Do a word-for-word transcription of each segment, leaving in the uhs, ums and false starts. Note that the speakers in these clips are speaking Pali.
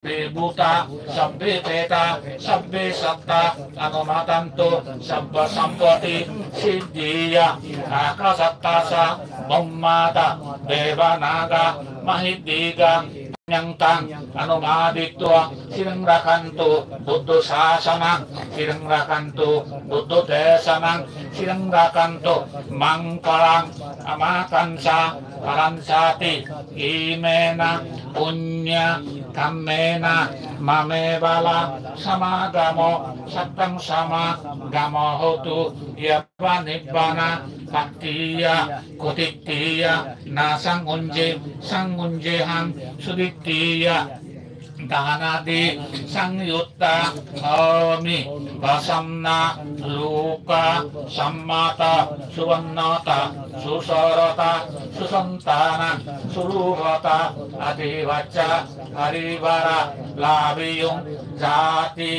Sabbe bhūtā, sabbe petā, sabbe sattā anumodantu, sabbasampattisiddhiyā. Ākāsaṭṭhā ca bhummaṭṭhā devā nāgā mahiddhikā. Yaṃ taṃ anumoditvā, siriṃ rakkhantu buddhasāsanaṃ, siriṃ rakkhantu buddhadesanaṃ, siriṃ rakkhantu maṃ balaṃ. Amataṃ ca balañcāti. Iminā puññakammena, mama bala samāgamo, sattangamāgamo hotu. Yāva nibbānapattiya kutiṭṭhiya, na saṃ uññi saṃ uññehaṃ sudiṭṭhiya. Dānādisāyuttā homi, pasannārūpā sammatā, suvaṇṇatā susaruttā, susantānā suruttā, aṭṭhavacca parivārā lābhiyuṃ jāti,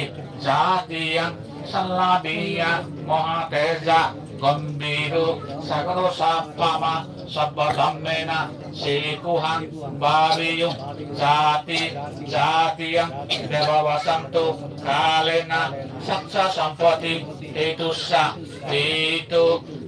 jātiyaṃ sallabhiyā mohā tejā gambhīro sakāro sabbā sabbadhammena sīkuhaṃ bhāveyya jāti, jātiyaṃ devā vasantu kālena saccā sampatti hetussa pītu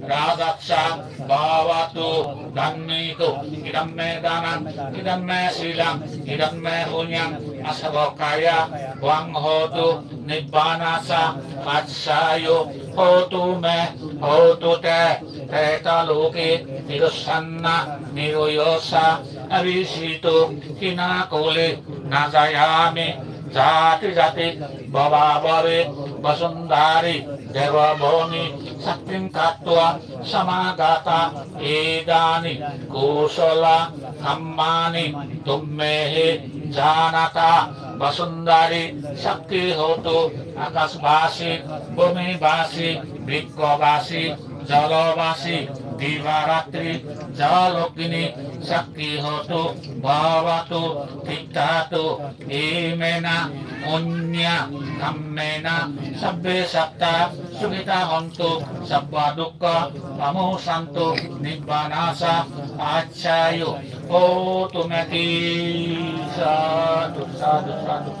rājassa bhavatu. Dhammiko idam me dānaṃ, idam me sīlaṃ, idam me puññaṃ, āsavakkhayā bhavaṃ hotu, nibbānassa paccayo hotu me, hotu te. Petā loke tirotthanā nirayo ca, avicitā khīṇā kalerā nācāyāmi jāti jāti bhave bhave. Vasundhārī devabhūmi shaktiṃ katvā samāgatā, idāni kusalā kammāni tumhehi jānatha. Vasundhārī shakti hotu, ākāsavāsī bhūmivāsī vrikkhāvāsī jalavāsī divaratri ca rohinī shakti hotu bhavatu tiṭṭhatu. Iminā puññakammena sabbe sattā sukhitā hontu, sabbadukkhā pamuccantu, nibbānassa paccayo hotu me ti. Sādhu, sādhu, sādhu.